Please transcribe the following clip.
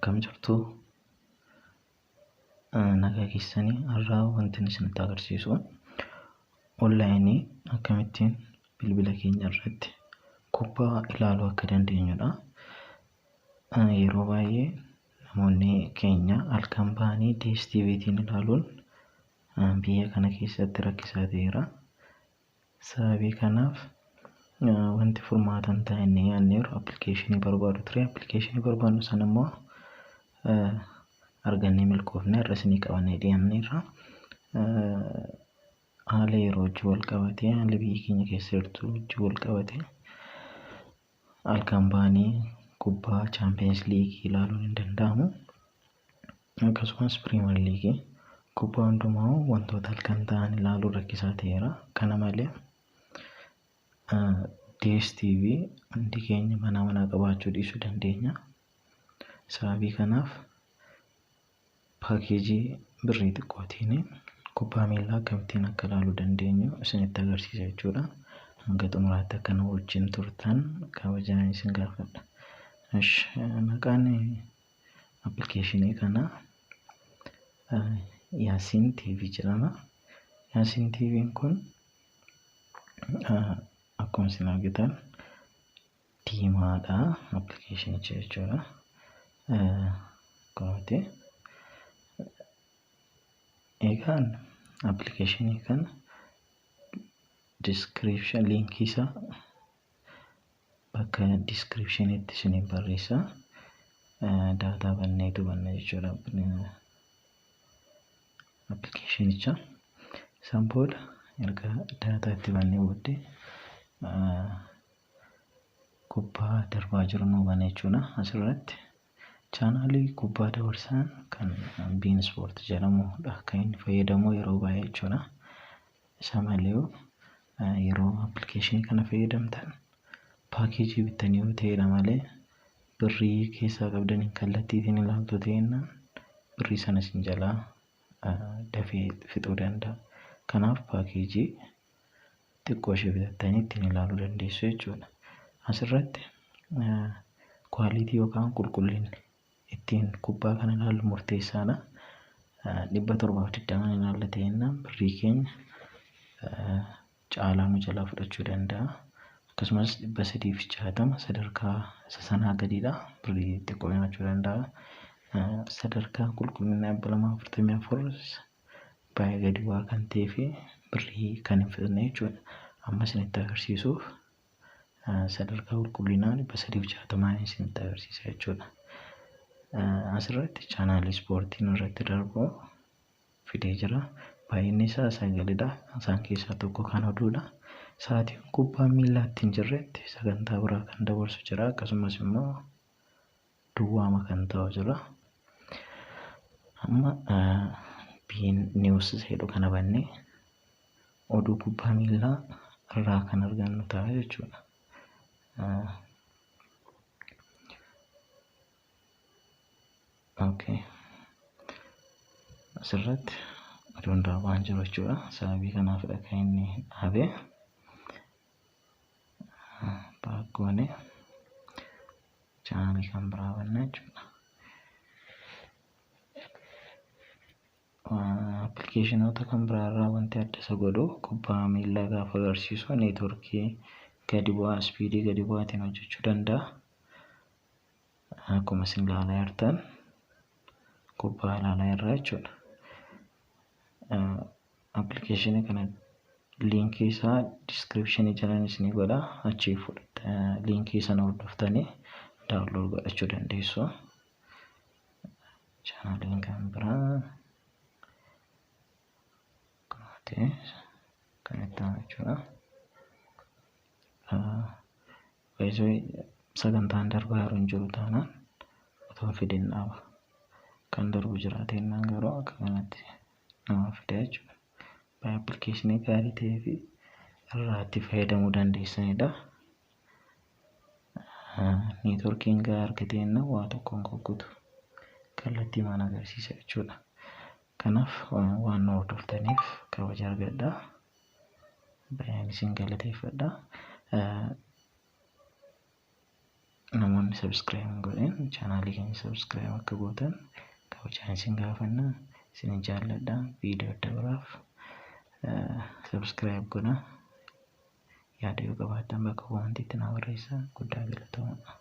Akkam jirtu? Nagaa keessanii. Har'aa wanti isinitti agarsiisu onlaayinii akkamittiin bilbila keenya irratti kubbaa ilaaluu akka dandeenyudha. Yeroo baay'ee namoonni keenya halkan ba'anii DSTVtiin ilaaluun biyya kana keessatti rakkisaa ta'eera. Sababii kanaaf wanti furmaata hin taane yaadneeru appilikeeshinii barbaadu ture. Appilikeeshinii barbaadnu sana immoo argannee milkoofne har'a isinii qabannee dhiyaanneerra. Haala yeroo wajjin wal qabatee, haala biyyi keenya keessa jirtu wajjin wal qabatee, halkan ba'anii kubbaa Chaampiyeens Liigii ilaaluun hin danda'amu. Akkasumas Piriimer Liigii, kubbaa hundumaa, wantoota halkan ta'an ilaaluun rakkisaa ta'eera. Kana malee DSTV hundi keenya mana manaa qabaachuu dhiisuu dandeenya. Sababii kanaaf paakeejii birrii xiqqootiin kubbaa miillaa akkamittiin akka ilaaluu dandeenyu isinitti agarsiisa jechuudha. Hanga xumuraatti akka nu wajjin turtan kabajaan isin gaafadha. Maqaan appilikeeshinii kanaa Yaasiin TV jedhama. Yaasiin TV'n kun akkuma isin argitan diimaadha appilikeeshinicha jechuudha. Kunuuti. Egaan appilikeeshinii kana description liinkii isaa bakka descriptionitti isiniif barreessa. Daataa banneetu banna jechuudha appilikeeshinicha. Isaan booda erga daataa itti bannee booddee kubbaa darbaa jiru nuu bana jechuudha. Asirratti chaanaalii kubbaa dabarsan kan beIN Sport jedhamudha kan inni fayyadamu yeroo baay'ee jechuudha. Isa malee yeroo appilikeeshinii kana fayyadamtan paakeejii bittanii yoo ta'edha malee, birrii keessaa qabdaniin kallattiitiin ilaaltu ta'ennaan birrii sana isin jalaa dafee fixuu danda'a. Kanaaf paakeejii xiqqoo ishee bitattanii ittiin ilaaluu dandeessu jechuudha. Asirratti quality yookaan qulqullinni ittiin kubbaa kana ilaallu murteessaadha. 720n ilaalla ta'ennaan birrii keenya caalaa nu jalaa fudhachuu danda'a. Akkasumas 360 sadarkaa isa sanaa gadiidha. Birrii xiqqoo nyaachuu danda'a. Sadarkaa qulqullina 244 baay'ee gadi bu'aa kan ta'ee fi birrii kan hin fixne jechuudha. Amma isinitti agarsiisuuf sadarkaa qulqullinaa 360n isinitti agarsiisa jechuudha. Asirratti chaanaalii ispoortiin irratti darbu fidee jira. Baay'inni isaa sagalidha. Isaan keessaa tokko kan oduudha. Sa'aatiin kubbaa miillaatti hin jirretti sagantaa biraa kan dabarsu jira. Akkasumas immoo duwwaama kan ta'u jira. Amma beIN News jedhu kana bannee oduu kubbaa miillaa irraa kan argannu ta'a jechuudha. Okay. Asirratti oduun darbaa hin jiru jechuudha. Sababii kanaafidha kan inni dhaabe. Baakkoonee chaanaalii kan biraa banna jechuudha. Appilikeeshinoota kan biraa irraa wanti adda isa godhu kubbaa miillaa gaafa agarsiisu neetworkii gadi bu'aa, ispiidii gadi bu'aatiin hojjechuu danda'a. Akkuma isin ilaalaa jirtan kubbaa ilaalaa jirra jechuudha. Appilikeeshinii kana liinkii isaa diskiripshinii jalaan isinii godha. Achii liinkii sana hordoftanii download godhachuu dandeessu. Chaanaaliin kan biraa kunuuti kan itti aanu jechuudha. Sagantaan darbaa yeroo hin jiru taanaan otoo fidin dhaaba. Kan darbu jiraatennaan garuu akka kanatti nama fida jechuudha. Baay'ee appilikeeshinii gaarii ta'ee fi irraa itti fayyadamuu dandeessanidha. Neetworkiin gahaa argateenna waa tokkoon kukkutu kallattii maan agarsiisa jechuudha. Kanaaf waan nu hordoftaniif kabaja argadha. Baay'een isin galateeffadha. Namoonni subscribe hin godhin chaanaalii keenya subscribe akka gootan kabajaan isin gaafanna. Isin jaalladha. Viidiyoo adda biraaf subscribe godha. Yaada yoo qabaattan bakka commentiitti naa barreessaa. Guddaa galatooma.